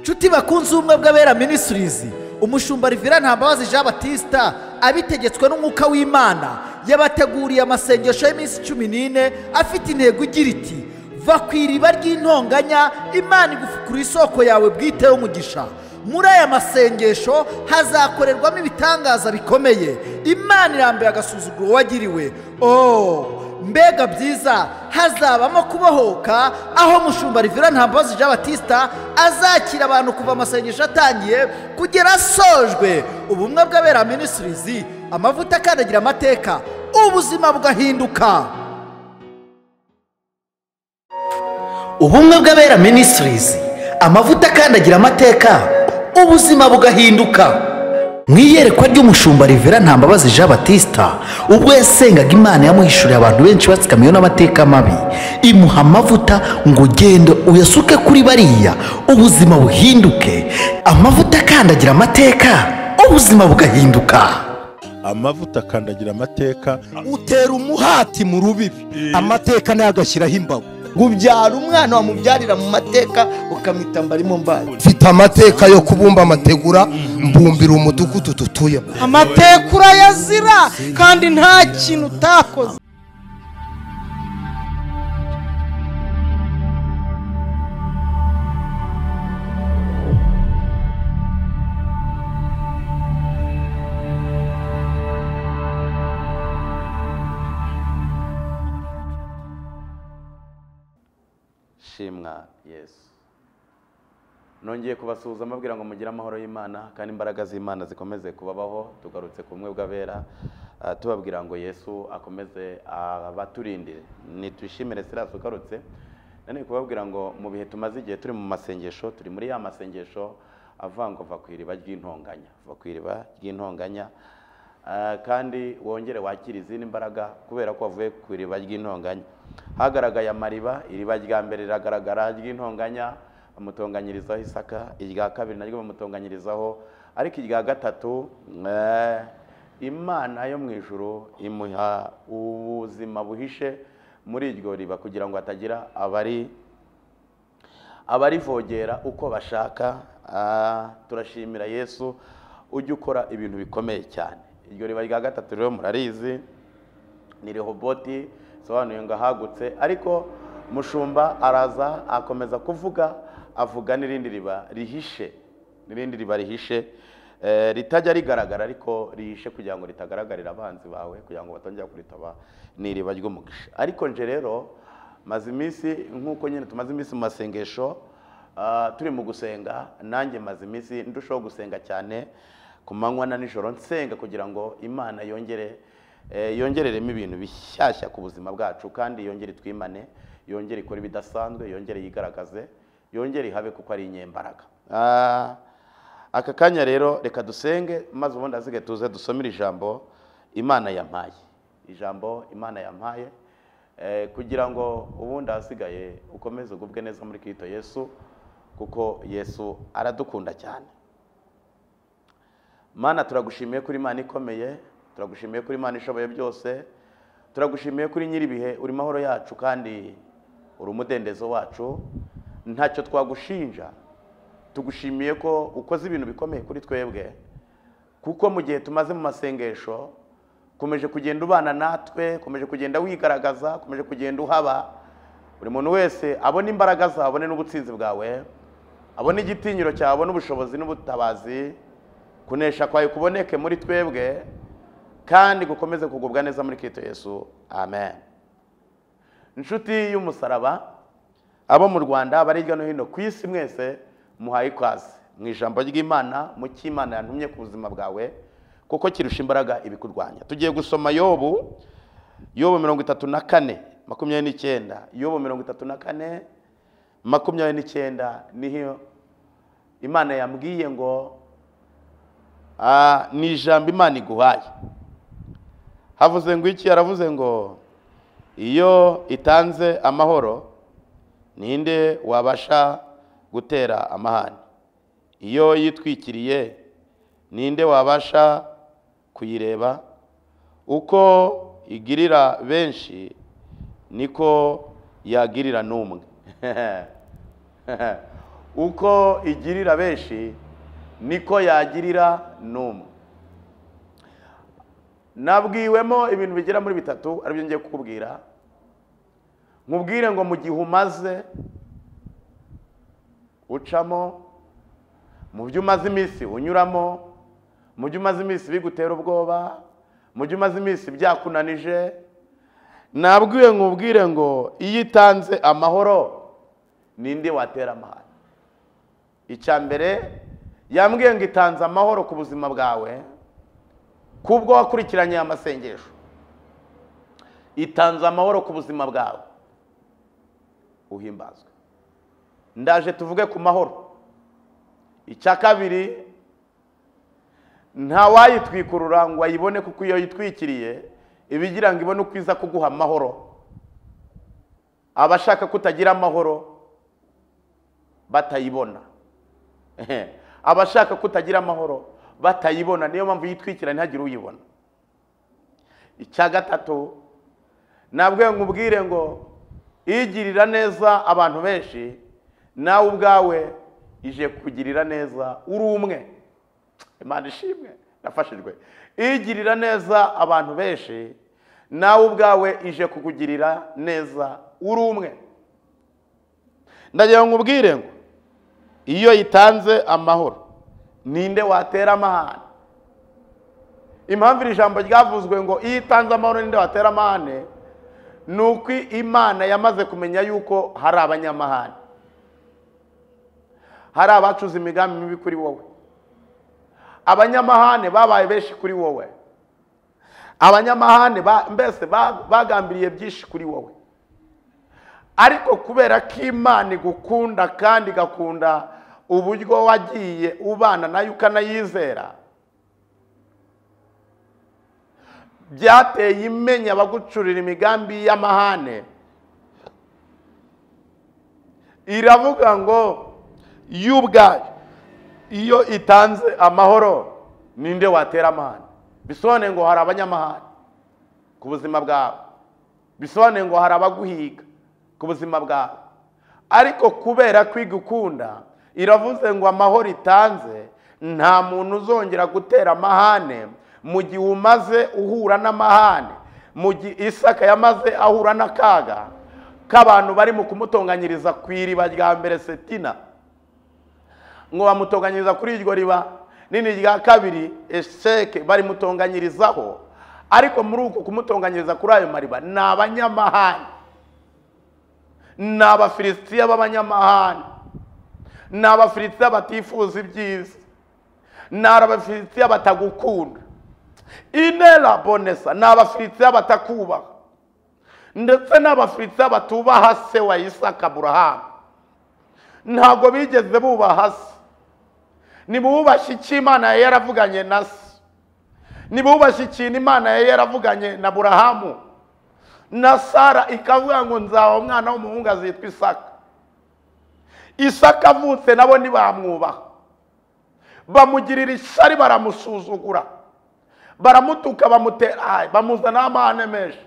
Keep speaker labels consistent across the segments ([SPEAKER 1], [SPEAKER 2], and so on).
[SPEAKER 1] Nshuti bakunze Ubumwe bw'Abera Ministries, umushumba Rivera Ntambabazi Jean Baptista abitegetswe n'umwuka w'Imana yabateguriye amasengesho y'iminsi 14 afite intego igira iti: va ku iriba ry'intonganya, Imana igufukura isoko yawe bwite y'umugisha. Muri aya masengesho hazakorerwamo ibitangaza bikomeye. Imana irambuye agasuzuguro wagiriwe. Oh, mbega byiza! Hazabamo kubohoka, aho mushumba Rivera Ntambabazi Jean Baptista azakira abantu kuva amasengesho atangiye kugera asojwe. Ubumwe bw'Abera Ministries, amavuta akandagira amateka, ubuzima bugahinduka. Ubumwe bw'Abera Ministries, amavuta akandagira amateka, ubuzima bugahinduka. Mu iyerekwa ry'umushumba Rivera Ntambabazi Jean Baptista, ubwo yasengaga Imana yamuhishuriye abantu benshi batsikamiwe n'amateka mabi, imuha amavuta ngo ugende uyasuke kuri bariya, ubuzima buhinduke. Amavuta akandagira amateka, ubuzima bugahinduka.
[SPEAKER 2] Amavuta akandagira amateka,
[SPEAKER 3] utera umuhati mu rubibi, amateka nayo agashyiraho imbago. Ubyara umwana wamubyarira mu mateka ukamwita mbarimo mbaye. Mfite amateka yo kubumba amategura, mbumbira umudugudu dutuyemo.
[SPEAKER 4] Amateka urayazira kandi nta kintu utakoze.
[SPEAKER 5] Shimwa Yesu. Nongeye kubasuhuza mbabwira ngo mugire amahoro y'Imana kandi imbaraga z'Imana zikomeze kubabaho. Tugarutse ku Bumwe bw'Abera tubabwira ngo Yesu akomeze abaturindire. Nitwishimire Silas ugarutse. Nane kubabwira ngo mu bihe tumaze igihe turi mu masengesho, turi muri ya masengesho avuga ngo va ku iriba ry'intonganya, va ku iriba ry'intonganya, kandi wongere wakira izindi mbaraga kubera ko wavuye ku iriba ry'intonganya. Hagaragaye amariba, iriba rya mbere riragaragara ry'intonganya bamutonganyirizaho Isaka, irya kabiri naryo bamutonganyirizaho, ariko irya gatatu Imana yo mu ijuru imuha ubuzima buhishe muri iryo riba kugira ngo hatagira abarivogera uko bashaka. Turashimira Yesu ujya ukora ibintu bikomeye cyane. Iryo riba rya gatatu rero murarizi, ni Rehoboti, sobanuye ngo ahagutse, ariko mushumba araza akomeza kuvuga, avuga n'irindi riba rihishe, n'irindi riba rihishe ritajya rigaragara ariko rihishe kugira ngo ritagaragarira abanzi bawe, kugira ngo batongera kuritaba, ni iriba ry'umugisha. Ariko nje rero maze iminsi, nk'uko nyine tumaze iminsi mu masengesho turi mu gusenga, nanjye maze iminsi ndushaho gusenga cyane ku manywa na nijoro, nsenga kugira ngo Imana yongere yongereremo ibintu bishyashya ku buzima bwacu, kandi yongere twimane, yongere ikore ibidasanzwe, yongere yigaragaze, yongere ihabe kuko ari inyembaraga. Aka kanya rero reka dusenge, maze ubundi azige tuze dusomere ijambo Imana yampaye, ijambo Imana yampaye kugira ngo ubundi ahasigaye ukomeze ugubwe neza muri Kristo Yesu, kuko Yesu aradukunda cyane. Mana, turagushimiye kuri Imana ikomeye, turagushimiye kuri Imana ishoboye byose, turagushimiye kuri nyiribihe uri mahoro yacu kandi uri umudendezo wacu, ntacyo twagushinja. Tugushimiye ko ukoze ibintu bikomeye kuri twebwe, kuko mu gihe tumaze mu masengesho komeje kugenda ubana natwe, komeje kugenda wigaragaza, komeje kugenda uhaba. Buri muntu wese abone imbaraga zawe, abone n'ubutsinzi bwawe, abone igitinyiro cyawe, abone ubushobozi n'ubutabazi, kunesha kwawe kuboneke muri twebwe kandi gukomeze kugubwa neza muri Kristo Yesu. Amen. Inshuti y'umusaraba, abo mu Rwanda bari hirya no hino ku isi mwese muhaye ikaze mu ijambo ry'Imana, mu cy'Imana yantumye ku buzima bwawe, kuko kirusha imbaraga ibikurwanya. Tugiye gusoma Yobu, Yobu 34:29, Yobu 34:29, niho Imana yambwiye ngo ni ijambo Imana iguhaye. Havuze ngo iki? Yaravuze ngo iyo itanze amahoro ninde wabasha gutera amahane? Iyo yitwikiriye ninde wabasha kuyireba? Uko igirira benshi niko yagirira n'umwe. Uko igirira benshi niko yagirira n'umwe. Nabwiwemo ibintu bigera muri bitatu aribyo ngiye kukubwira. Nkubwire ngo mu gihe umaze ucamo, mu byo umaze iminsi unyuramo, mu byo umaze iminsi bigutera ubwoba, mu byo umaze iminsi byakunanije, nabwiwe nkubwire ngo iyo itanze amahoro ninde watera amahane. Icya mbere yambwiye ngo itanze amahoro ku buzima bwawe kubwo wakurikiranye amasengesho. Itanze amahoro ku buzima bwawe, uhimbazwe. Ndaje tuvuge ku mahoro. Icya kabiri, nta wayitwikurura ngo ayibone, kuko iyo yitwikiriye ibigira ngo ibone uko iza kuguha amahoro. Abashaka kutagira amahoro batayibona. Abashaka kutagira amahoro batayibona, niyo mpamvu yitwikira ntihagire uyibona. Icya gatatu, nabwo nkubwire ngo igirira neza abantu benshi, nawe ubwawe ije kugirira neza uri umwe. Imana ishimwe, nafashijwe. Igirira neza abantu benshi, nawe ubwawe ije kukugirira neza uri umwe. Ndagira ngo nkubwire ngo iyo itanze amahoro ninde watera amahane. Impamvu iri jambo ryavuzwe ngo iyo itanze amahoro ninde watera amahane, nuko Imana yamaze kumenya yuko hari abanyamahane, hari abacuza imigambi mibi kuri wowe. Abanyamahane babaye benshi kuri wowe. Abanyamahane mbese bagambiriye byinshi kuri wowe. Ariko kubera ko Imana igukunda kandi igakunda uburyo wagiye ubana nayo ukanayizera, byateye imenya abagucurira imigambi y'amahane. Iravuga ngo y'ubwayo iyo itanze amahoro ninde watera amahane. Bisobanuye ngo hari abanyamahane ku buzima bwawe, bisobanuye ngo hari abaguhiga ku buzima bwawe. Ariko kubera kwigukunda, iravuze ngo amahoro itanze nta muntu uzongera gutera amahane. Mu gihe umaze uhura n'amahane, mu gihe Isaka yamaze ahura n'akaga k'abantu bari mu kumutonganyiriza ku iriba rya mbere Setina, ngo bamutonganyiriza kuri iryo riba nini rya kabiri Eseke barimutonganyirizaho. Ariko muri uko kumutonganyiriza kuri ayo mariba ni abanyamahane, ni Abafilisitiya b'abanyamahane, ni Abafilisitiya batifuza ibyiza, ni Abafilisitiya batagukunda, inera bonesa, ni Abafilisitiya batakubaha, ndetse n'Abafilisitiya batubaha se wa Isaka Aburahamu. Ntabwo bigeze bubaha se. Nibubashye icyo Imana yari yaravuganye na se, nibubashye ikintu Imana yari yaravuganye na Aburahamu na Sara, ikavuga ngo nzaba umwana w'umuhungu azitwa Isaka. Isaka avutse nabo ntibamwubaha, bamugirira ishyari, baramusuzugura, baramutuka, bamutera, bamuzana amahane menshi.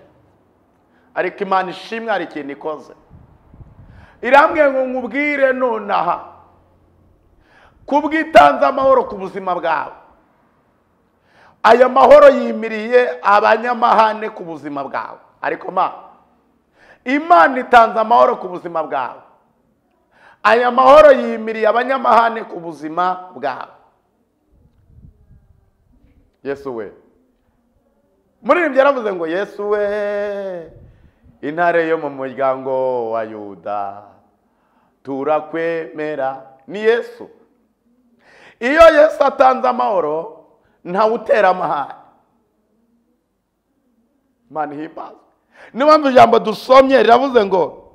[SPEAKER 5] Ariko Imana ishimwe, hari ikintu ikoze. Irambwiye ngo nkubwire nonaha, kubwitanze amahoro ku buzima bwawe, aya mahoro yimiriye abanyamahane ku buzima bwawe. Ariko ma Imana itanze amahoro ku buzima bwawe, aya mahoro yimiriye abanyamahane ku buzima bwawe. Yesu we, muri ibyo yaravuze ngo Yesu we, intare yo mu muryango wa Yuda, turakwemera. Ni Yesu. Iyo Yesu atanze amahoro ntawe utera amahane. Imana ihimbazwe. Niyo mpamvu ijambo dusomye riravuze ngo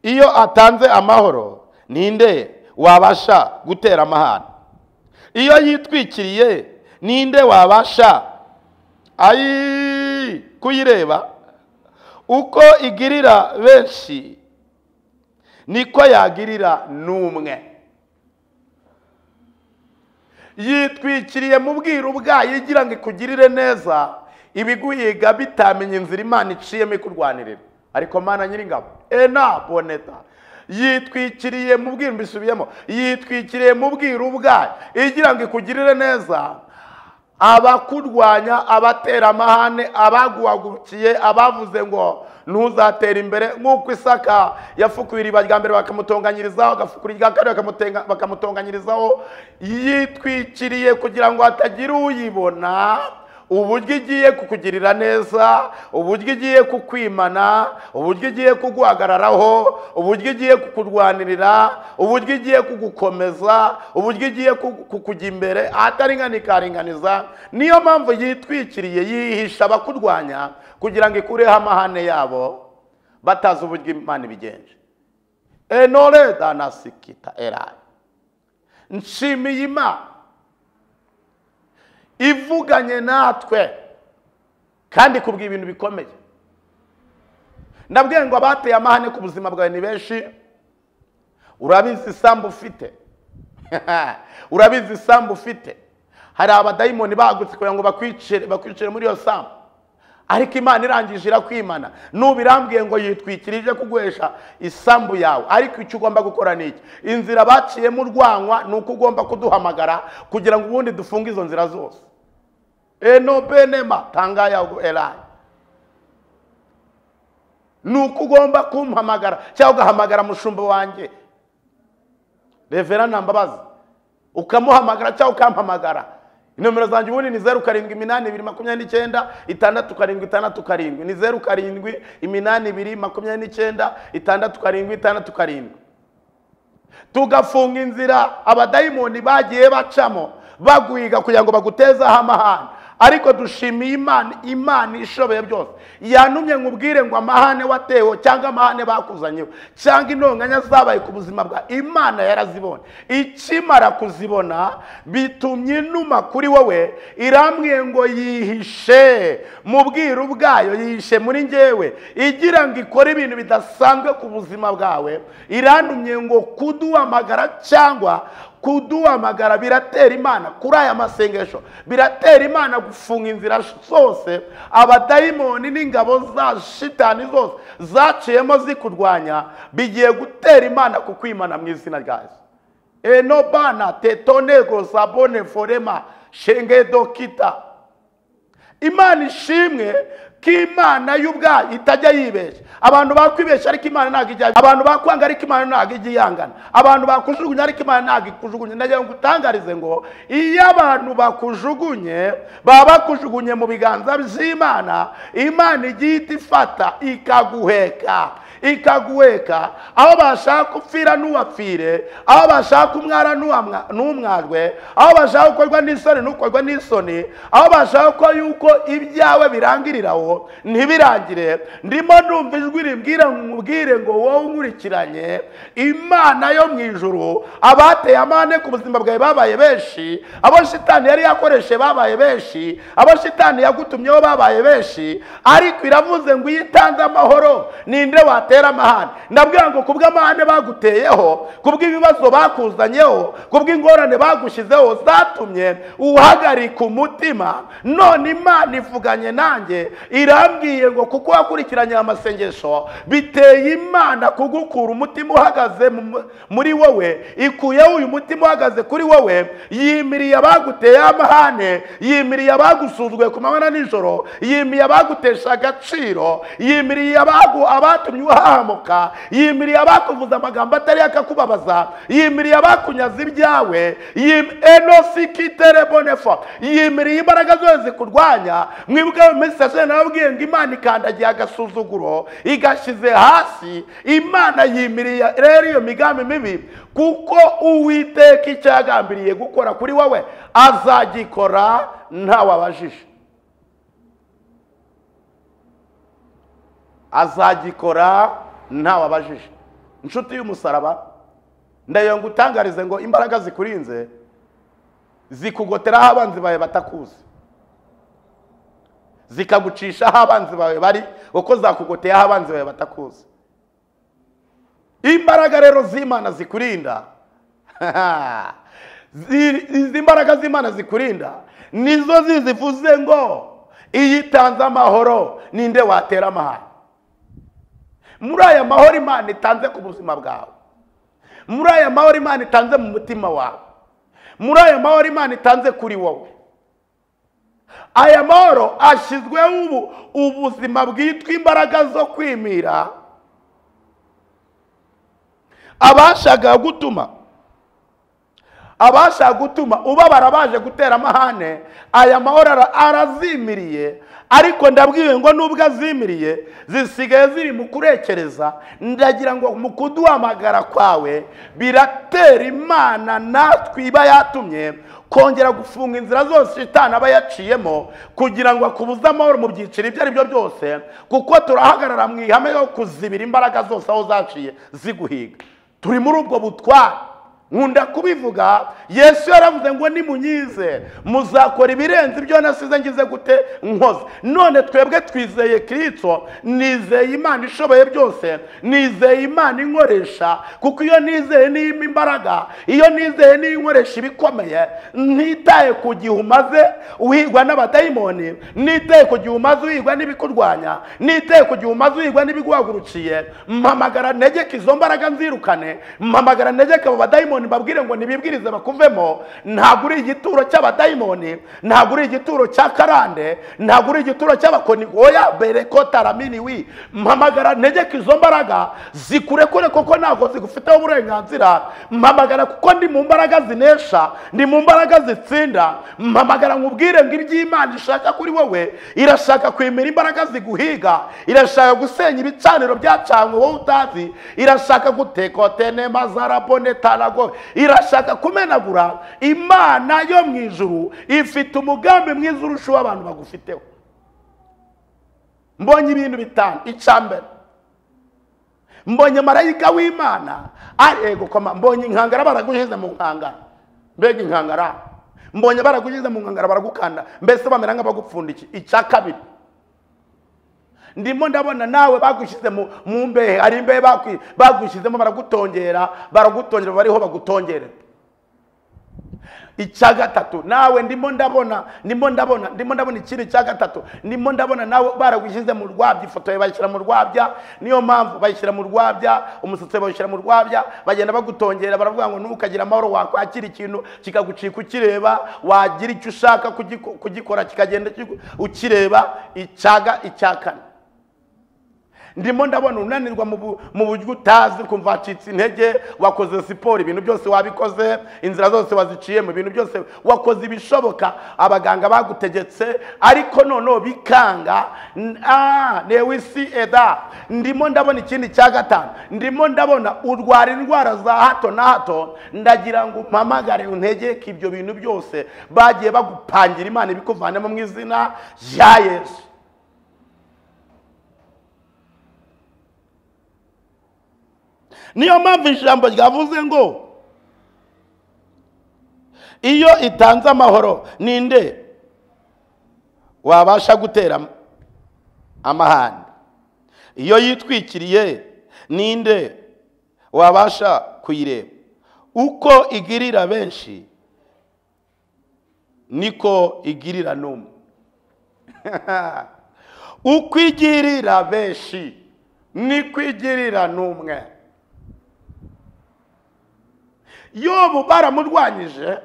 [SPEAKER 5] iyo atanze amahoro ninde wabasha gutera amahane. Iyo yitwikiriye ninde wabasha kuyireba. Uko igirira benshi niko yagirira n'umwe. Yitwikiriye mu bwiru bwayo igira ngo ikugirire neza, ibiguhiga bitamenye inzira Imana iciyemo ikurwanirira. Ariko Mana nyiringabo ena boneta Yitwikiriye mu bwiru, mbisubiyemo, yitwikiriye mu bwiru bwayo igira ngo ikugirire neza. Abakurwanya, abatera amahane, abaguhagurukiye, abavuze ngo ntuzatera imbere, nk'uko Isaka yafukuye iriba rya mbere bakamutonganyirizaho, agafukura irya kabiri bakamutonganyirizaho. Yitwikiriye kugira ngo hatagira uyibona uburyo igiye kukugirira neza, uburyo igiye kukwimana, uburyo igiye kuguhagararaho, uburyo igiye kukurwanirira, uburyo igiye kugukomeza, uburyo igiye kukujya imbere ahataringana ikaringaniza. Niyo mpamvu yitwikiriye, yihisha abakurwanya kugira ngo ikureho amahane yabo batazi uburyo Imana ibigenje. Enore danasikita erayi. Nshimiye Imana ivuganye natwe kandi kubwira ibintu bikomeye. Ndabwiye ngo abateye amahane ku buzima bwawe ni benshi. Urabizi isambu ufite, urabizi isambu ufite. Hari abadayimoni bagutse kugira ngo bakwicire muri iyo sambu, ariko Imana irangije irakwimana. Nubirambwiye ngo yitwikirije kuguhesha isambu yawe, ariko icyo ugomba gukora ni iki? Inzira baciyemo urwanywa ni uko ugomba kuduhamagara kugira ngo ubundi dufunge izo nzira zose. Eno benema tangaya erayi. Ni uko ugomba kumpamagara cyangwa ugahamagara mushumba wanjye Revera Ntambabazi, ukamuhamagara cyangwa ukampamagara. Inomero zanjye ubundi ni 0 7 8 2 29 6 7 6 7. Ni 0 7 8 2 29 6 7 6 7. Tugafunga inzira abadayimoni bagiye bacamo baguhiga kugira ngo bagutezeho amahane. Ariko dushimiye Imana, Imana ishoboye byose. Yantumye nkubwire ngo amahane watewe cyangwa amahane bakuzanyeho cyangwa intonganya zabaye ku buzima bwa Imana yarazibona. Ikimara kuzibona bitumye inuma kuri wowe, irambwiye ngo yihishe mu bwiru bwayo, yihishe muri njyewe igira ngo ikore ibintu bidasanzwe ku buzima bwawe. Irantumye ngo kuduhamagara cyangwa kuduhamagara biratera Imana kuri aya masengesho, biratera Imana gufunga inzira zose abadayimoni n'ingabo za shitani zose zaciyemo zikurwanya. Bigiye gutera Imana kukwimana mu izina rya Yesu. Eno bana tetonego sabone forema shengedo kita. Imana ishimwe ko Imana y'ubwayo itajya yibeshya. Abantu bakwibeshya ariko Imana ntabwo ijya, abantu bakwanga ariko Imana ntabwo ijya yangana, abantu bakujugunya ariko Imana ntabwo ikujugunya. Ndagira ngo utangarize ngo iyo abantu bakujugunye baba bakujugunye mu biganza by'Imana. Imana igiye ifata ikaguheka, ikaguheka. Aho bashaka upfira n'uwapfire, aho bashaka umwara n'umwarwe, aho bashaka gukorwa n'isoni n'ukorwa n'isoni, aho bashaka ko yuko ibyawe birangiriraho ntibirangire. Ndimo ndumva ijwi rimbwira nkubwire ngo wowe unkurikiranye, Imana yo mu ijuru, abateye amahane ku buzima bwawe babaye benshi, abo shitani yari yakoreshe babaye benshi, abo shitani yagutumyeho babaye benshi, ariko iravuze ngo iyo itanze amahoro ninde watera amahane? Ndabwira ngo kubw'amahane baguteyeho, kubw'ibibazo bakuzanyeho, kubw'ingorane bagushyizeho zatumye uhagarika umutima. None Imana ivuganye nanjye irambwiye ngo kuko wakurikiranye amasengesho biteye Imana kugukura umutima uhagaze muri wowe, ikuyeho uyu mutima uhagaze kuri wowe, yimiriye abaguteye amahane, yimiriye abagusuzuguye ku manywa na nijoro, yimiriye abagutesha agaciro, yimiriye abatumye uhahamuka, yimiriye abakuvuza amagambo atari akakubabaza, yimiriye abakunyaza ibyawe, yimiriye imbaraga zose zikurwanya. Mwibuke mu minsi yashize nababwiye ngo Imana ikandagiye agasuzuguro igashyize hasi. Imana yimiriye rero iyo migambi mibi, kuko Uwiteka icyo yagambiriye gukora kuri wowe azagikora ntawabajije, azagikora ntawabajije. Inshuti y'umusaraba, ndayo ngutangarize ngo imbaraga zikurinze zikugoteraho abanzi bawe batakuzi, zikagucisha aho abanzi bawe bari, kuko zakugoteye aho abanzi bawe batakuzi. Imbaraga rero z'Imana zikurinda, izi mbaraga z'Imana zikurinda nizo zizivuze ngo iyitanze amahoro ninde watera amahane? Muri aya mahoro Imana itanze ku buzima bwawe, Muri aya mahoro Imana itanze mu mutima wawe, muri aya mahoro Imana itanze kuri wowe, aya mahoro ashyizweho ubu ubuzima bwitwa imbaraga zo kwimira abashaga gutuma ubabara baje gutera amahane. Aya mahoro arazimiriye, ariko ndabwiwe ngo nubwo azimiriye zisigaye ziri mu kurekereza. Ndagira ngo mu kuduhamagara kwawe biratera Imana natwe iba yatumye kongera gufunga inzira zose Shitani aba yaciyemo kugira ngo akubuze amahoro mu byiciro ibyo ari byo byose, kuko turahagarara mu ihame yo kuzibira imbaraga zose aho zaciye ziguhiga. Turi muri ubwo butware. Nkunda kubivuga, Yesu yaravuze ngo nimunyize muzakora ibirenze ibyo nasize ngize gute nkoze. None twebwe twizeye Kristo, nizeye Imana ishoboye byose, nizeye Imana inkoresha, kuko iyo nizeye niyima imbaraga, iyo nizeye n'inkoresha ibikomeye. Ntitaye ku gihe umaze uhigwa n'abadayimoni, nitaye ku gihe umaze uhigwa n'ibikurwanya, nitaye ku gihe umaze uhigwa n'ibiguhagurukiye. Mpamagara ntegeke izo mbaraga nzirukane, mpamagara ntegeke abo badayimoni babwire ngo nibibwirize bakuvemo. Ntabwo uri igituro cy'abadayimoni, ntabwo uri igituro cya karande, ntabwo uri igituro cy'abakoni. Oya bereko taramini wi. Mpamagara ntegeke izo mbaraga zikurekure, kuko ntabwo zigufiteho uburenganzira. Mpamagara kuko ndi mu mbaraga zinesha, ndi mu mbaraga zitsinda. Mpamagara nkubwire ngo iby'Imana ishaka kuri wowe, irashaka kwimira imbaraga ziguhiga, irashaka gusenya ibicaniro byacanywe wowe utazi, irashaka gutekotene mazarabone tarago, irashaka kumenagura. Imana yo mu ijuru ifite umugambi mwiza urusha uw'abantu bagufiteho. Mbonye ibintu bitanu. Icya mbere, mbonye marayika w'Imana arego koma, mbonye inkangara baragushyize mu nkangara. Mbega inkangara, mbonye baragushyize mu nkangara baragukanda, mbese bamera nk'abagupfundikiye. Icya kabiri, ndimo ndabona nawe bagushyize mu mbehe, ari imbehe bagushyizemo baragutongera, bariho bagutongera. Icya gatatu, nawe ndimo ndabona ikindi cya gatatu, ndimo ndabona nawe baragushyize mu rwabya, ifoto yawe bayishyira mu rwabya. Niyo mpamvu bayishyira mu rwabya, umusatsi bawushyira mu rwabya, bagenda bagutongera, baravuga ngo ntukagira amahoro, wakwakira ikintu kikagucika ukireba, wagira icyo ushaka kugikora kikagenda ukireba. Icya kane, ndimo ndabona unanirwa mu buryo utazi, kumva wacitse intege, wakoze siporo, ibintu byose wabikoze, inzira zose waziciye, mu bintu byose wakoze ibishoboka, abaganga bagutegetse, ariko noneho bikanga. Newisi eda. Ndimo ndabona ikindi cya gatanu, ndimo ndabona urwara indwara za hato na hato. Ndagira ngo umpamagare untegeke ibyo bintu byose bagiye bagupangira, Imana ibikuvanemo mu izina rya Yesu. Niyo mpamvu ijambo ryavuze ngo iyo itanze amahoro ninde wabasha gutera amahane? Iyo yitwikiriye ninde wabasha kuyireba? Uko igirira benshi niko igirira n'umwe. Uko igirira benshi niko igirira n'umwe. Yobu baramurwanyije,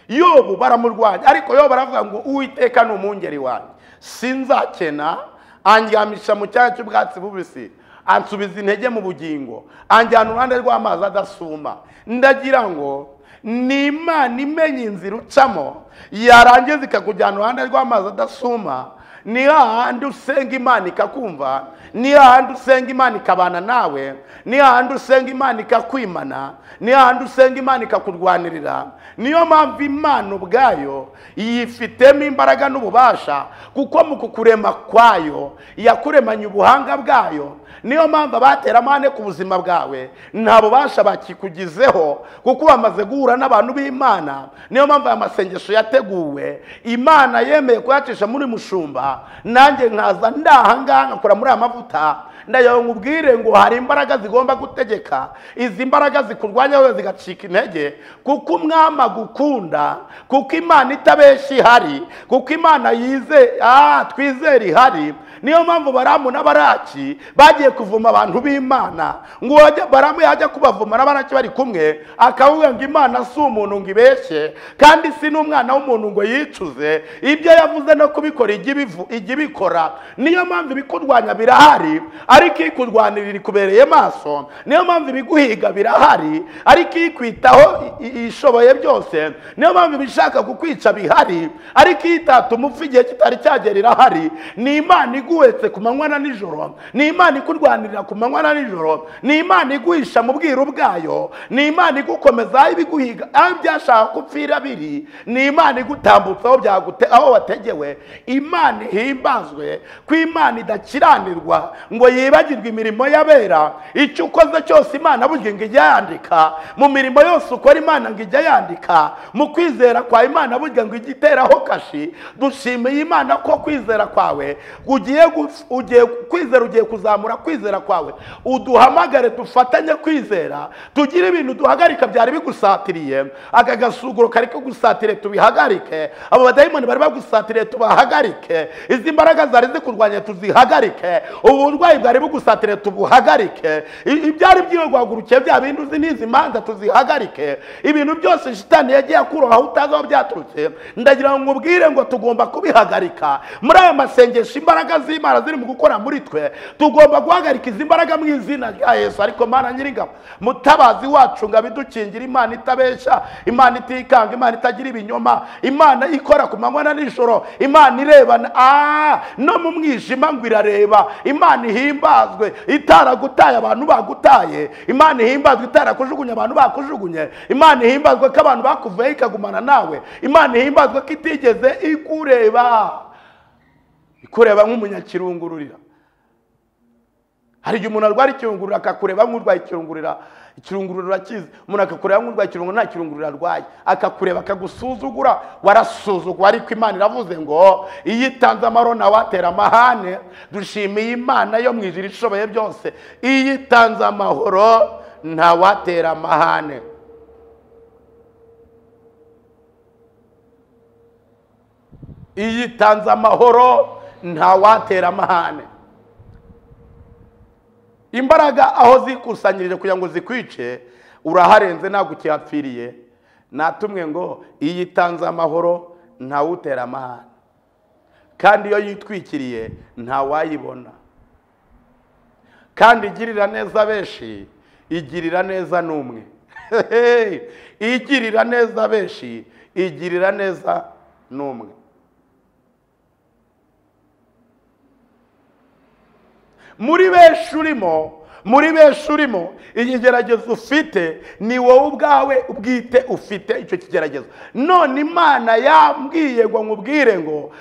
[SPEAKER 5] Yobu baramurwanya, ariko Yobu aravuga ngo Uwiteka ni umwungeri wanjye, sinzakena, andyamisha mu cyanya cy'ubwatsi bubisi, ansubiza intege mu bugingo, anjyana uruhande rw'amazi adasuma. Ndagira ngo ni Imana imenya inzira ucamo, yarangiza ikakujyana uruhande rw'amazi adasuma. Ni hahandi usenga Imana ikakumva, ni hahandi usenga Imana ikabana nawe, ni hahandi usenga Imana ikakwimana, ni hahandi usenga Imana ikakurwanirira. Niyo mpamvu Imana ubwayo yifitemo imbaraga n'ububasha, kuko mu kukurema kwayo yakuremanye ubuhanga bwayo. Niyo mpamvu abatera amahane ku buzima bwawe nta bubasha bakikugizeho, kuko bamaze guhura n'abantu b'Imana. Niyo mpamvu aya masengesho yateguwe, Imana yemeye kuyacisha muri mushumba, nanjye nkaza ndahangaha nkakora muri aya mavuta. Ndayo nkubwire ngo hari imbaraga zigomba gutegeka, izi mbaraga zikurwanya zigacika intege, kuko umwami agukunda, kuko Imana itabeshya ihari, kuko Imana yize twizera ihari. Niyo mpamvu Baramu n'Abaraki bagiye kuvuma abantu b'Imana, ngo Baramu yajya kubavuma n'Abaraki bari kumwe akavuga ngo Imana si umuntu ngo ibeshye, kandi si n'umwana w'umuntu ngo yicuze, ibyo yavuze no kubikora ijya ibikora. Niyo mpamvu ibikurwanya birahari, ariko ikurwanirira ikubereye maso. Niyo mpamvu ibiguhiga birahari, ariko ikwitaho ishoboye byose. Niyo mpamvu ibishaka kukwica bihari, ariko itatuma upfa igihe kitari cyagera irahari. Ni Imana iguhetse ku manywa na nijoro, ni Imana ikurwanirira ku manywa na nijoro, ni Imana iguhisha mu bwiru bwayo, ni Imana igukomeza ibiguhiga aho byashaka kupfira biri, ni Imana igutambutsa aho byagute aho wategewe. Imana ihimbazwe, ko Imana idakiranirwa ngo yibagirwe imirimo y'abera. Icyo ukoze cyose Imana burya ngo ijya yandika, mu mirimo yose ukora Imana ngo ijya yandika, mu kwizera kwa Imana burya ngo ijya iteraho kashi. Dushimiye Imana ko kwizera kwawe ugiye kwizera, ugiye kuzamura kwizera kwawe. Uduhamagare dufatanye kwizera, tugire ibintu duhagarika byari bigusatiriye. Aka gasuguro kari kugusatire tubihagarike, abo badayimoni bari bagusatiriye tubahagarike, izi mbaraga zari zikurwanya tuzihagarike, uburwayi bwari bugusatiriye tubuhagarike, ibyari byirwagurukiye bya bintu uzi n'izi manza tuzihagarike, ibintu byose shitani yagiye akuroha utazi aho byaturutse. Ndagira ngo ubwire ngo tugomba kubihagarika. Muri aya masengesho imbaraga z'Imana ziri mu gukora muri twe, tugomba guhagarika izi mbaraga mu izina rya Yesu. Ariko Mana nyiringabo, mutabazi wacu, ngo abidukingira, Imana itabeshya, Imana itikanga, Imana itagira ibinyoma, Imana ikora ku manywa na nijoro, Imana irebana no mu mwijima ngo irareba. Imana ihimbazwe itaragutaye abantu bagutaye, Imana ihimbazwe itarakujugunye abantu bakujugunye, Imana ihimbazwe ko abantu bakuvuye ikagumana nawe, Imana ihimbazwe ko itigeze ikureba ikureba nk'umunyakirungururira. Hari igihe umuntu arwara ikirungurura akakureba nk'urwaye ikirungurira, ikirungurura kizi, umuntu akakureba nk'urwaye ikirungurura nta kirungurura arwaye, akakureba akagusuzugura, warasuzugwa. Ariko Imana iravuze ngo iyo itanze amahoro nawe atera amahane. Dushimiye Imana yo mu ijuru ishoboye byose, iyo itanze amahoro ntawatera amahane. Iyo itanze amahoro ntawatera amahane. Imbaraga aho zikusanyirije kugira ngo zikwice, uraharenze ntabwo ukihapfiriye. Natumwe ngo iyo itanze amahoro ntawutera amahane, kandi iyo yitwikiriye ntawayibona. Kandi igirira neza benshi, igirira neza n'umwe. Igirira neza benshi, igirira neza n'umwe. Muri benshi urimo, muri benshi urimo, ikigeragezo ufite ni wowe ubwawe ubwite ufite icyo kigeragezo. None Imana yambwiye ngo nkubwire ngo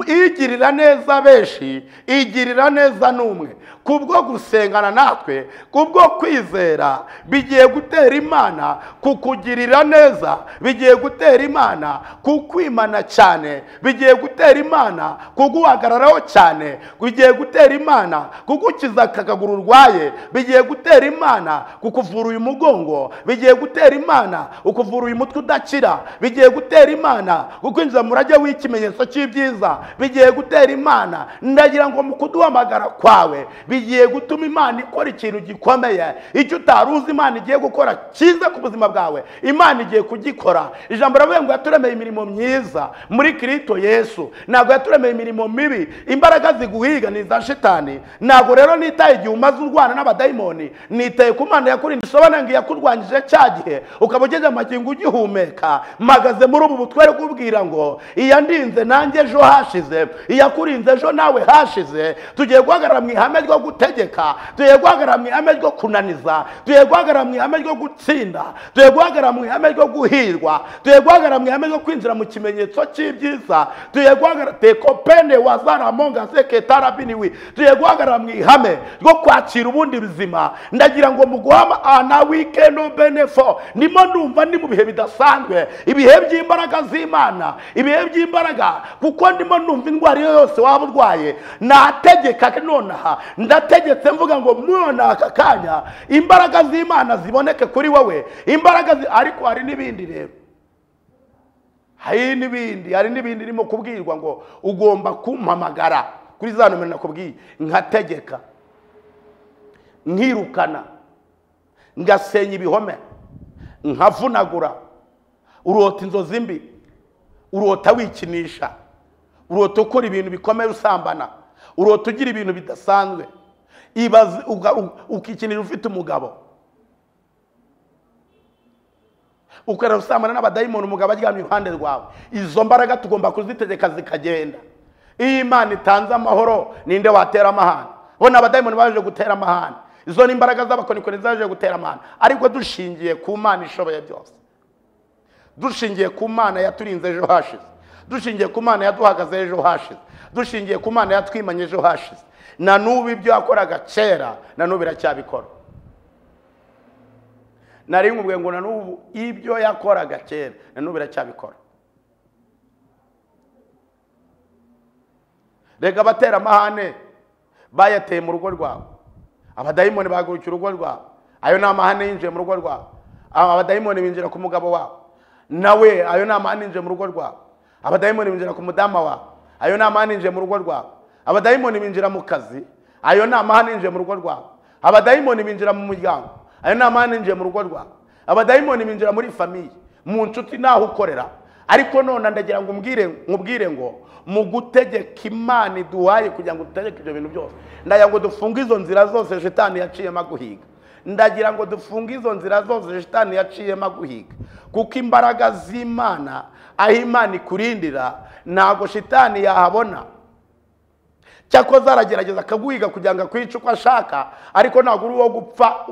[SPEAKER 5] igirira neza benshi, igirira neza n'umwe. Kubwo gusengana natwe, kubwo kwizera, bigiye gutera Imana kukugirira neza, bigiye gutera Imana kukwimana cyane, bigiye gutera Imana kuguhagararaho cyane, bigiye gutera Imana kugukiza akaguru urwaye, bigiye gutera Imana kukuvura uyu mugongo, bigiye gutera Imana ukuvura uyu mutwe udakira, bigiye gutera Imana kukwinjiza mu murage w'ikimenyetso cy'ibyiza, bigiye gutera Imana. Ndagira ngo mu kuduhamagara kwawe bigiye gutuma Imana ikora ikintu gikomeye. Icyo utari uzi Imana igiye gukora cyiza ku buzima bwawe, Imana igiye kugikora. Ijambo riravuga ngo yaturemeye imirimo myiza muri Kristo Yesu, ntabwo yaturemeye imirimo mibi. Imbaraga ziguhiga ni iza shitani. Ntabwo rero nitaye igihe umaze urwana n'abadayimoni, nitaye ku Mana yakurinda. Isobanura ngo yakurwanyije cya gihe ukaba ugeze amagingo ugihumeka. Mpagaze muri ubu butware kubwira ngo iyandinze nanjye ejo hashize, iyakurinze ejo nawe hashize. Tugiye guhagarara mu ihame ryo gutegeka, tugiye guhagarara mu ihame ryo kunaniza, tugiye guhagarara mu ihame ryo gutsinda, tugiye guhagarara mu ihame ryo guhirwa, tugiye guhagarara mu ihame ryo kwinjira mu kimenyetso cy'ibyiza, tugiye guhagarara tekopene wazaramonga seketarabiniwi, tugiye guhagarara mu ihame ryo kwakira ubundi buzima. Ndagira ngo muguhama ana weekend benefo. Ndimo ndumva ndi mu bihe bidasanzwe, ibihe by'imbaraga z'Imana, ibihe by'imbaraga, kuko ndimo ndumva indwara yose waba urwaye nategeka nonaha. Ndategetse mvuga ngo mwana aka kanya imbaraga z'Imana ziboneke kuri wowe, imbaraga. Ariko hari n'ibindi rero, hari n'ibindi irimo kubwirwa ngo ugomba kumpamagara kuri za nomero nakubwiye, nkategeka, nkirukana, ngasenya ibihome, nkavunagura. Urota inzozi mbi, urota wikinisha, urota ukora ibintu bikomeye usambana, urota ugira ibintu bidasanzwe, ibaze ukikinira ufite umugabo, ukara usambana n'abadayimoni, umugabo aryamye iruhande rwawe. Izo mbaraga tugomba kuzitegeka zikagenda. Iyo Imana itanze amahoro ninde watera amahane? Bo n'abadayimoni baje gutera amahane. Izo ni imbaraga z'abakonikoni zaje gutera amahane. Ariko dushingiye ku Mana ishoboye byose, dushingiye ku Mana yaturinze ejo hashize, dushingiye ku Mana yaduhagaze ejo hashize, dushingiye ku Mana yatwimanye ejo hashize, na n'ubu ibyo yakoraga kera na n'ubu iracyabikora. Nari nkubwiye ngo na n'ubu ibyo yakoraga kera na n'ubu iracyabikora. Rega abatera amahane bayateye mu rugo rwawe, abadayimoni bahagurukiye urugo rwawe, ayo ni amahane yinjiye mu rugo rwawe. Abadayimoni binjira ku mugabo wawe, nawe ayo ni amahane yinjiye mu rugo rwawe. Abadayimoni binjira ku mudama wawe, ayo ni amahane yinjiye mu rugo rwawe. Abadayimoni binjira mu kazi, ayo ni amahane yinjiye mu rugo rwawe. Abadayimoni binjira mu muryango, ayo ni amahane yinjiye mu rugo rwawe. Abadayimoni binjira muri famiye, mu nshuti naho ukorera. Ariko none ndagira ngo nkubwire ngo mu gutegeka Imana iduhaye kugira ngo dutegeke ibyo bintu byose, ndagira ngo dufunge izo nzira zose shitani yaciyemo aguhiga. Ndagira ngo dufunge izo nzira zose shitani yaciyemo aguhiga, kuko imbaraga z'Imana aho Imana ikurindira ntago shitani yahabona. Cyakoze aragerageza akaguhiga kugira ngo akwice uko ashaka, ariko ntabwo uri uwo gupfa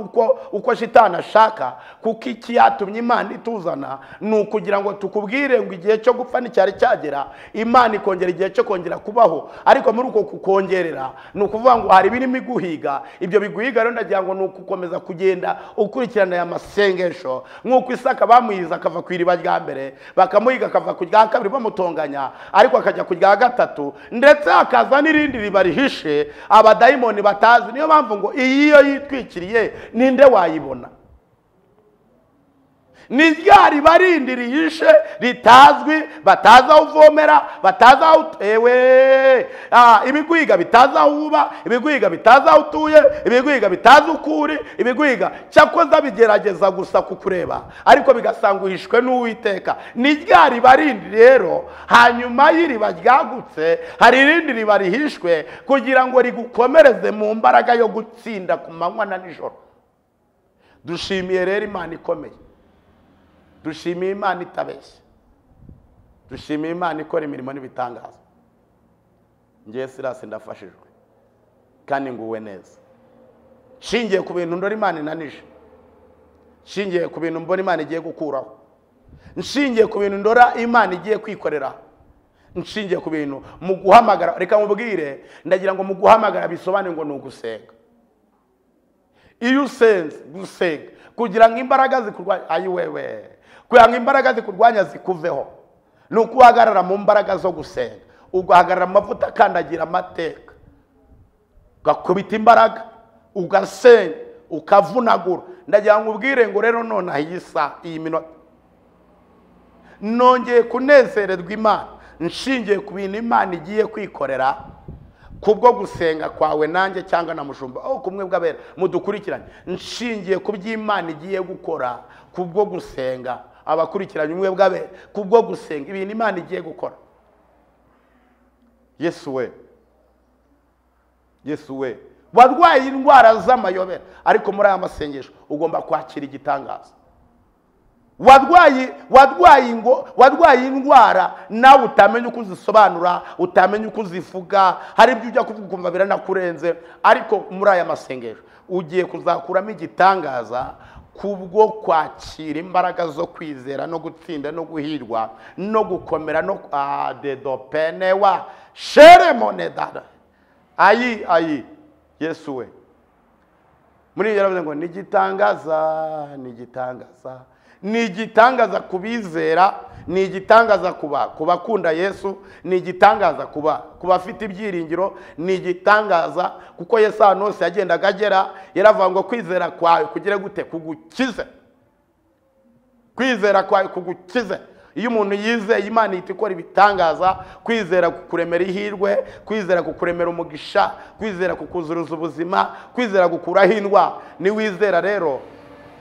[SPEAKER 5] uko shitani ashaka. Kuko iki yatumye Imana ituzana ni ukugira ngo tukubwire ngo igihe cyo gupfa nticyari cyagera, Imana ikongera igihe cyo kongera kubaho. Ariko muri uko kukongerera ni ukuvuga ngo hari ibirimo iguhiga. Ibyo biguhiga rero ndagira ngo ni ukukomeza kugenda ukurikirana aya masengesho, nk'uko Isaka bamuhiza akava ku iriba rya mbere, bakamuhiga akava ku rya kabiri bamutonganya, ariko akajya ku rya gatatu, ndetse hakaza n'irindi riba rihishe abadayimoni batazi. Niyo mpamvu ngo iyo yitwikiriye ninde wayibona? Ni rya riba rindi rihishe ritazwi, batazi aho uvomera, batazi aho utewe, ibigwiga bitazi aho uba, ibigwiga bitazi aho utuye, ibigwiga bitazi uko uri, ibigwiga cyakoze bigerageza gusa kukureba, ariko bigasanga uhishwe n'Uwiteka. Ni rya riba rindi rero, hanyuma y'iriba ryagutse hari irindi riba rihishwe kugira ngo rigukomereze mu mbaraga yo gutsinda ku manywa na nijoro. Dushimiye rero Imana ikomeye, dushimiye Imana itabeshya, dushimiye Imana ikora imirimo n'ibitangaza. Ngiye Sirasi ndafashijwe kandi nguwe neza, nshingiye ku bintu ndora Imana inanije, nshingiye ku bintu mbona Imana igiye gukuraho, nshingiye ku bintu ndora Imana igiye kwikorera, nshingiye ku bintu mu guhamagara. Reka mubwire, ndagira ngo mu guhamagara bisobanuye ngo ni ugusenga. Iyo usenze, gusenga kugira ngo imbaraga zikurwanya, ayi wewe, kugira ngo imbaraga zikurwanya zikuveho, ni ukuhagarara mu mbaraga zo gusenga, ugahagarara mu mavuta akandagira amateka, ugakubita imbaraga, ugasenga, ukavunagura. Ndagira ngo ubwire ngo rero none iyi saa, iyi minota, nongeye kunezererwa Imana nshingiye ku bintu Imana igiye kwikorera kubwo gusenga kwawe nanjye cyangwa na mushumba aho kumwe bw'abera mudukurikiranye. Nshingiye ku by'Imana igiye gukora kubwo gusenga, abakurikiranye umwe bw'abera kubwo gusenga ibintu Imana igiye gukora. Yesu we, Yesu we, warwaye indwara z'amayobera, ariko muri aya masengesho ugomba kwakira igitangaza. Warwaye indwara nawe utamenya uko uzisobanura, utamenya uko uzivuga, hari ibyo ujya kuvuga ukumva biranakurenze, ariko muri aya masengesho ugiye kuzakuramo igitangaza kubwo kwakira imbaraga zo kwizera no gutsinda no guhirwa no gukomera no adedopenewa sheremonedara ayi ayi. Yesu we, muri yaravuze ngo ni igitangaza, ni igitangaza, ni igitangaza kubizera, Ni igitangaza kuba kubakunda Yesu, ni igitangaza kuba kubafite ibyiringiro, ni igitangaza kuko Yesu ahantu hose yagendaga agera yaravuga ngo kwizera kwawe kugire gute? Kugukize. Kwizera kwawe kugukize. Iyo umuntu yizeye Imana ihita ikora ibitangaza. Kwizera kukuremera ihirwe, kwizera kukuremera umugisha, kwizera kukuzuruza ubuzima, kwizera gukuraho indwara. Niwizera rero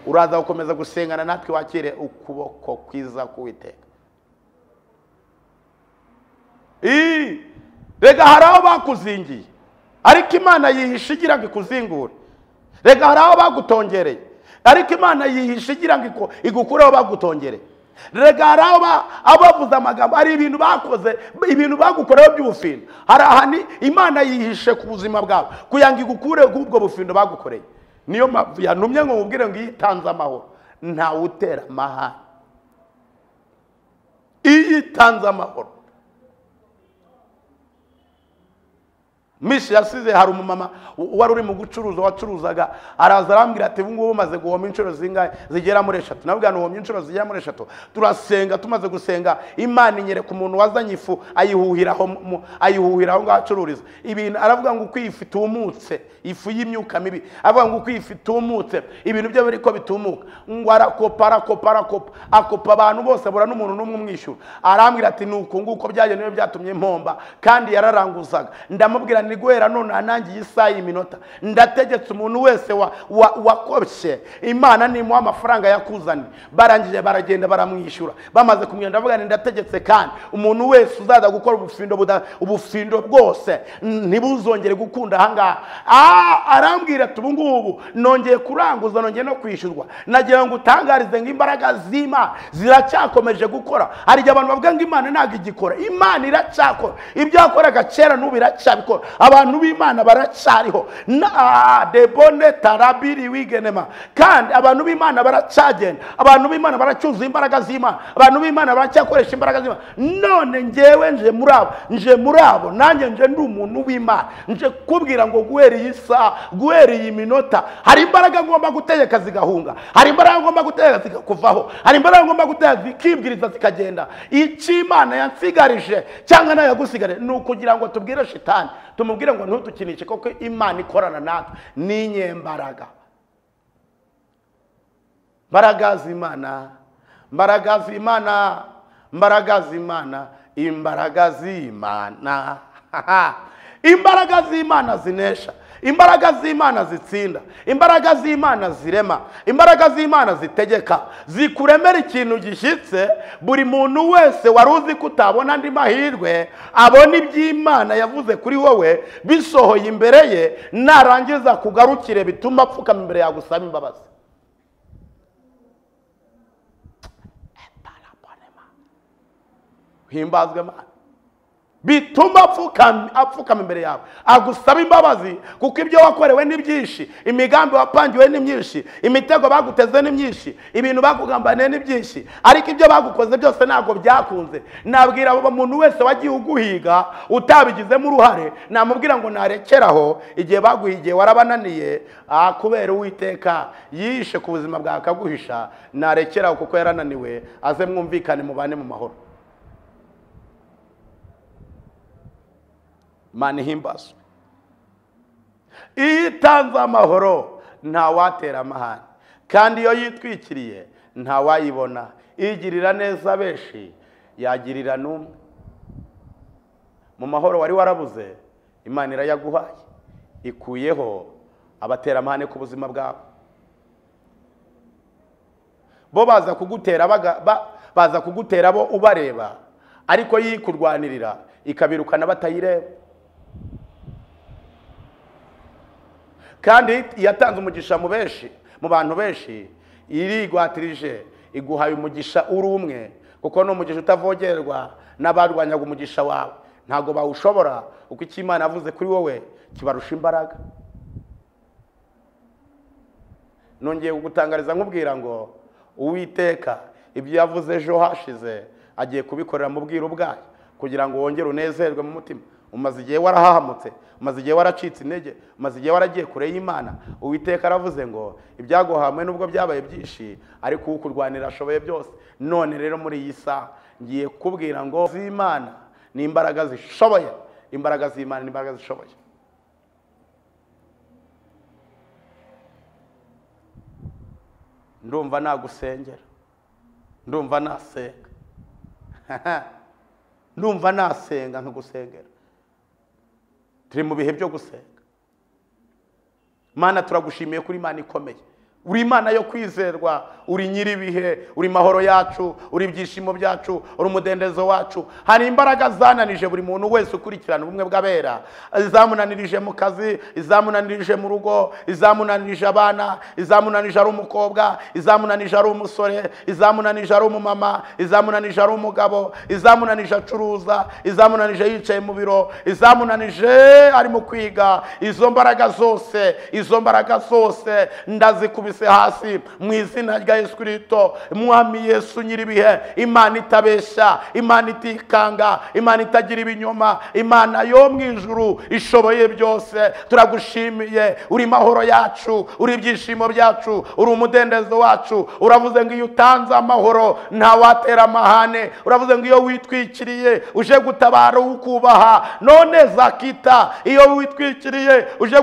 [SPEAKER 5] uraza gukomeza gusengana natwe wakire ukuboko kwiza k'Uwiteka. Rega hari aho bakuzingiye ariko Imana yihisha igira ngo ikuzingure. Rega hari aho bagutongereye ariko Imana yihisha igira ngo igukureho bagutongereye. Rega hari aho abavuze amagambo, ari ibintu bakoze, ibintu bagukoreho by'ubufindo. Hari ahantu Imana yihishe ku buzima bwawe kugira ngo igukure ubwo bufindo bagukoreye. Niyo mpamvu yantumye ngo mubwire ngo itanze amahoro ntawe utera amahane. Iyo itanze amahoro. Mishi yasize hari umumama wari uri mu gucuruza wacuruzaga, araza arambwira ati ubu ngubu umaze guhoma inshuro zingahe? Zigera muri 3. Nabwo nuhomye inshuro zigera muri 3. Turasenga, tumaze gusenga Imana inyereka umuntu wazanye ifu ayihuhiraho ayihuhiraho ngaho acururiza ibintu. Aravuga ngo uko ifu itumutse, ifu y'imyuka mibi, avuga ngo uko ifu itumutse ibintu byo biriko bitumuka. Ngo arakopa arakopa arakopa akopa abantu bose abura n'umuntu n'umwe umwishyura. Arambwira ati nuko nguko byagenewe byatumye mpomba, kandi yararanguzaga. Ndamubwira ni guhera none anangiye isaha iminota ndategetse umuntu wese wakobye Imana nimuha amafaranga yakuzaniye. Barangije baragenda baramwishyura. Bamaze kumwenda ndavuga nti ndategetse kandi umuntu wese uzaza gukora ubufindo ubufindo bwose ntibuzongere gukunda ahangaha. Arambwira ati ubu ngubu nongeye kuranguza, nongeye no kwishyurwa. Nagira ngo utangarize ngo imbaraga z'Imana ziracyakomeje gukora. Hari igihe abantu bavuga ngo Imana ntabwo igikora. Imana iracyakora. Ibyo yakoraga kera n'ubu iracyabikora. Abantu b'Imana baracyariho. Na debone tarabiri wigenema. Kandi abantu b'Imana baracyagenda. Abantu b'Imana baracyuzuye imbaraga z'Imana. Abantu b'Imana baracyakoresha imbaraga z'Imana. None ngewe nje muri abo, nje muri abo, nanjye nje ndi umuntu w'Imana. Nje kubwira ngo guhera iyi saha, guhera iyi minota, hari imbaraga ngomba gutegeka zigahunga. Hari imbaraga ngomba gutegeka zikakuvaho. Hari imbaraga ngomba gutegeka zikibwiriza zikagenda. Icyo Imana yansigarije cyangwa nayo yagusigarije ni ukugira ngo tubwire shitani, tumubwire ngo ntudukinishe kuko Imana ikorana natwe. Ni inyembaraga. Mbaraga z'Imana, mbaraga z'Imana, mbaraga z'Imana, imbaraga z'Imana. Imbaraga z'Imana zinesha, imbaraga z'Imana zitsinda, imbaraga z'Imana zirema, imbaraga z'Imana zitegeka, zikuremera ikintu gishyitse. Buri muntu wese wari uzi ko utabona andi mahirwe abona iby'Imana yavuze kuri wowe bisohoye imbere ye, narangiza kugarukire bituma apfukama imbere yagusaba imbabazi. Himbazwe Imana. Bituma apfukama imbere yawe agusaba imbabazi, kuko ibyo wakorewe ni byinshi, imigambi wapangiwe ni myinshi, imitego baguteze ni myinshi, ibintu bakugambaniye ni byinshi, ariko ibyo bagukoze byose ntabwo byakunze. Nabwira abo muntu wese wagiye uguhiga utabigizemo uruhare, namubwira ngo narekeraho. Igihe baguhigiye warabananiye, kubera Uwiteka yishe ku buzima bwawe akaguhisha, narekeraho kuko yarananiwe, aze mwumvikane mubane mu mahoro. Imana ihimbazwe. Iyo itanze amahoro ntawatera amahane, kandi iyo yitwikiriye ntawayibona. Igirira neza benshi yagirira n'umwe. Mu mahoro wari warabuze Imana irayaguhaye, ikuyeho abatera amahane ku buzima bwawe. Bo baza kugutera baza kugutera bo ubareba, ariko yikurwanirira ikabirukana batayireba. Kandi yatanze umugisha mu benshi, mu bantu benshi, irigwatirije iguhaye umugisha uri umwe, kuko n'umugisha utavogerwa n'abarwanyaga umugisha wawe ntago bawushobora, uko icyo Imana yavuze kuri wowe kibarusha imbaraga. Nongeye kugutangariza nkubwira ngo Uwiteka ibyo yavuze ejo hashize agiye kubikorera mu bwiru bwayo, kugira ngo wongere unezerwe mu mutima. Umaze igihe warahahamutse, umaze igihe waracitse intege, umaze igihe waragiye kure y'Imana. Uwiteka aravuze ngo ibyaguhamwe nubwo byabaye byinshi, ariko ukurwanira ashoboye byose. None rero muri iyi saha ngiye kukubwira ngo z'Imana ni imbaraga zishoboye, imbaraga z'Imana ni imbaraga zishoboye. Ndumva nagusengera, ndumva nasenga, ndumva nasenga nkagusengera. Turi mu bihe byo gusenga. Mana, turagushimiye kuri Imana ikomeye. Uri Imana yo kwizerwa, uri nyiribihe, uri mahoro yacu, uri ibyishimo byacu, uri umudendezo wacu. Hari imbaraga zananije buri muntu wese ukurikirana ubumwe bw'abera, izamunanirije mu kazi, izamunanirije mu rugo, izamunanirije abana, izamunanije ari umukobwa, izamunanije ari umusore, izamunanije ari umumama, izamunanije ari umugabo, izamunanije acuruza, izamunanije yicaye mu biro, izamunanije ari mu kwiga. Izo mbaraga zose, izo mbaraga zose ndazikubise hasi mu izina rya Yesu Kristo. Mwami Yesu nyiribihe, Imana itabesha, Imana itikanga, Imana itagira ibinyoma, Imana yo mu ijuru ishoboye byose, turagushimiye. Uri mahoro yacu, uri ibyishimo byacu, uri umudendezo wacu. Uravuze ngo iyo utanze amahoro nta watera amahane. Uravuze ngo iyo witwikiriye uje gutabara ukubaha. None zakita, iyo witwikiriye uje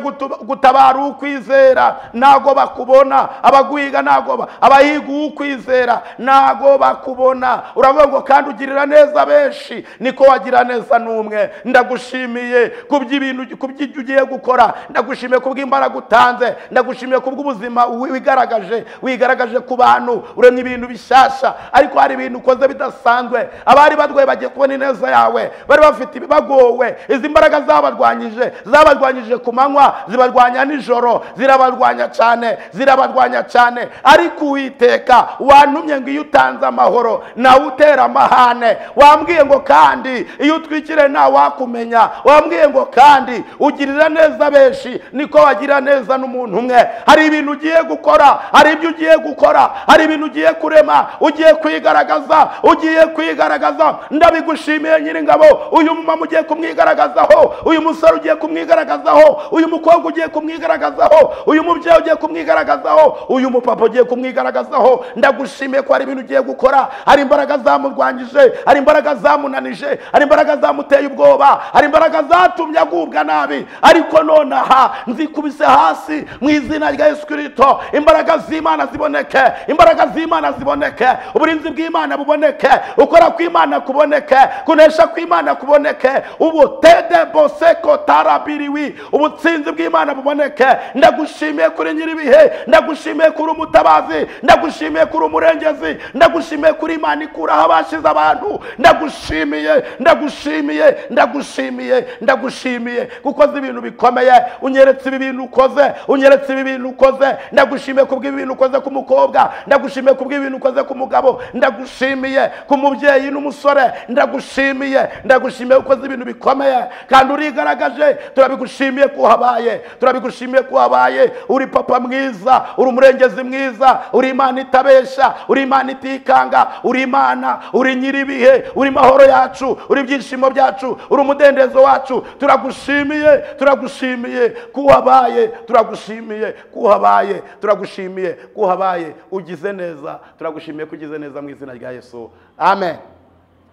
[SPEAKER 5] gutabara ukwizera, ntago bakubona. Abaguhiga ntago, abahiga ukwizera ntago bakubona. Uravuga ngo kandi ugirira neza benshi, niko wagira neza n'umwe. Ndagushimiye kuby'ibintu, kuby'ibyo ugiye gukora. Ndagushimiye kubw'imbaraga utanze, ndagushimiye kubw'ubuzima wigaragaje, wigaragaje ku bantu. Uremye ibintu bishyashya, ariko hari ibintu ukoze bidasanzwe. Abari barwaye bagiye kubona ineza yawe, bari bafite bagowe. Izi mbaraga zabarwanyije, zabarwanyije ku manywa, zibarwanya nijoro, zirabarwanya cyane, zirabarwanya cyane. Ariko Uwiteka wantumye ngo iyo utanze amahoro nawe utera amahane. Wambwiye ngo kandi iyo utwikire nta wakumenya. Wambwiye ngo kandi ugirira neza benshi, niko wagira neza n'umuntu umwe. Hari ibintu ugiye gukora, hari ibyo ugiye gukora, hari ibintu ugiye kurema, ugiye kwigaragaza, ugiye kwigaragaza. Ndabigushimiye Nyiringabo. Uyu mumama ugiye kumwigaragazaho, uyu musore ugiye kumwigaragazaho, uyu mukobwa ugiye kumwigaragazaho, uyu mubyeyi ugiye kumwigaragazaho, uyu mupapa ugiye kumwigaragazaho. Ndagushimiye ko hari ibintu ugiye gukora. Hari imbaraga zamurwanyije, hari imbaraga zamunanije, hari imbaraga zamuteye ubwoba, hari imbaraga zatumye agubwa nabi. Ariko nonaha nzikubise hasi mu izina rya Yesu Kristo. Imbaraga z'Imana ziboneke, imbaraga z'Imana ziboneke, uburinzi bw'Imana buboneke, ukora kw'Imana kuboneke, kunesha kw'Imana kuboneke, ubutede boseko tarabiriwi, ubutsinzi bw'Imana buboneke. Ndagushimiye kuri nyiribihe, ndagushimiye kuri umutabazi, ndagushimiye kuri umurengezi, ndagushimiye kuri Imana ikuraho abashize abantu. Ndagushimiye, ndagushimiye, ndagushimiye, ndagushimiye kuko ibintu bikomeye. Unyeretse ibi bintu ukoze, unyeretse ibi bintu ukoze. Ndagushimiye kubw'ibintu ukoze ku mukobwa, ndagushimiye kubw'ibintu ukoze ku mugabo, ndagushimiye ku mubyeyi n'umusore, ndagushimiye, ndagushimiye ukoze ibintu bikomeye kandi urigaragaje. Turabigushimiye ko habaye, turabigushimiye ko habaye. Uri papa mwiza, uri umurengezi mwiza, uri Imana itabesha, uri Imana itikanga, uri Imana, uri nyiribihe, uri mahoro yacu, uri ibyishimo byacu, uri umudendezo wacu. Turagushimiye, turagushimiye ko habaye, turagushimiye ko habaye, turagushimiye ko habaye. Ugize neza, turagushimiye ko ugize neza mu izina rya Yesu, amen.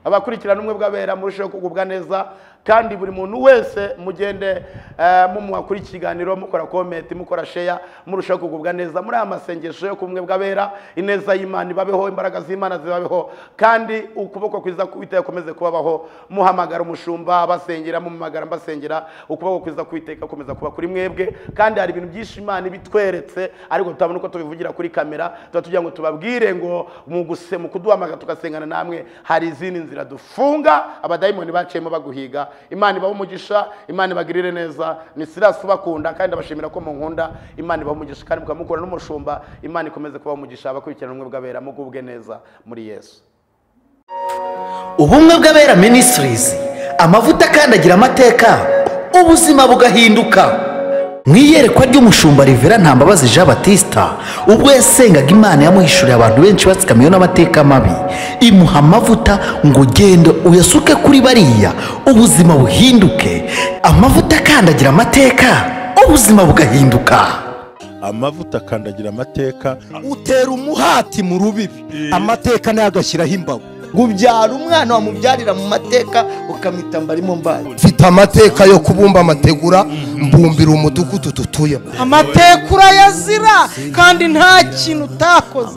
[SPEAKER 5] Abakurikirana umwe bw'abera murusheho kugubwa neza, kandi buri muntu wese mugende mumuha kuri ikiganiro, mukora comment, mukora share, murusheho kugubwa neza muri aya masengesho yo kumwe bw'abera. Ineza y'Imana ibabeho, imbaraga z'Imana zibabeho, kandi ukuboko kwiza k'Uwiteka komeze kubabaho. Muhamagara umushumba abasengera, mumamagara mbasengera, ukuboko kwiza k'Uwiteka komeza kuba kuri mwebwe. Kandi hari ibintu byinshi Imana ibitweretse ariko tutabona uko tubivugira kuri kamera. Tuba tugira ngo tubabwire ngo mu kuduhamagara tugasengana namwe. Hari izindi nzira dufunga abadayimoni baciyemo baguhiga. Imana ibahe umugisha, Imana ibagirire neza. Ni Silas ubakunda kandi ndabashimira ko munkunda. Imana ibahe umugisha kandi mukamukora n'umushumba. Imana ikomeze kubaha umugisha. Abakurikirana ubumwe bw'abera mugubwe neza muri Yesu.
[SPEAKER 1] Ubumwe bw'abera Ministries, amavuta akandagira amateka, ubuzima bugahinduka. Mu iyerekwa ry'umushumba Rivera Ntambabazi Jean Batista, ubwo yasengaga Imana yamuhishuriye abantu benshi batsikamiwe n'amateka mabi, imuha amavuta ngo ugende uyasuke kuri bariya ubuzima buhinduke. Amavuta akandagira amateka, ubuzima bugahinduka.
[SPEAKER 2] Amavuta akandagira amateka.
[SPEAKER 3] Utera umuhati mu rubibi, amateka nayo agashyiraho imbago. Ngo ubyara umwana wamubyarira mu mateka ukamwita mbarimo mbaye. Mfite amateka yo kubumba amategura, mbumbira umudugudu dutuyemo.
[SPEAKER 4] Amateka urayazira kandi nta kintu utakoze.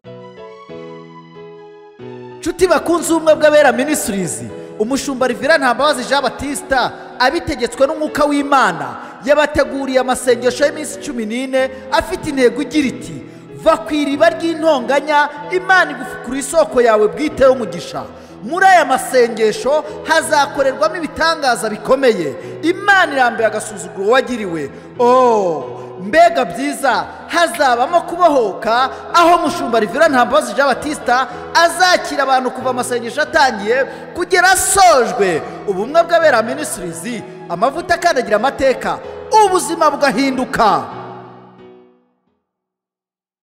[SPEAKER 1] Nshuti bakunze Ubumwe bw'Abera Ministries, umushumba Rivera Ntambabazi Jean Batista abitegetswe n'umwuka w'Imana yabateguriye amasengesho y'iminsi 14 afite intego igira iti: va ku iriba ry'intonganya, Imana igufukura isoko yawe bwite y'umugisha. Muri aya masengesho hazakorerwamo ibitangaza bikomeye. Imana irambuye agasuzuguro wagiriwe. Oh, mbega byiza! Hazabamo kubohoka, aho mushumba Rivera Ntambabazi Jean Batista azakira abantu kuva amasengesho atangiye kugera asojwe. Ubumwe bw'Abera Ministries, amavuta akandagira amateka, ubuzima bugahinduka.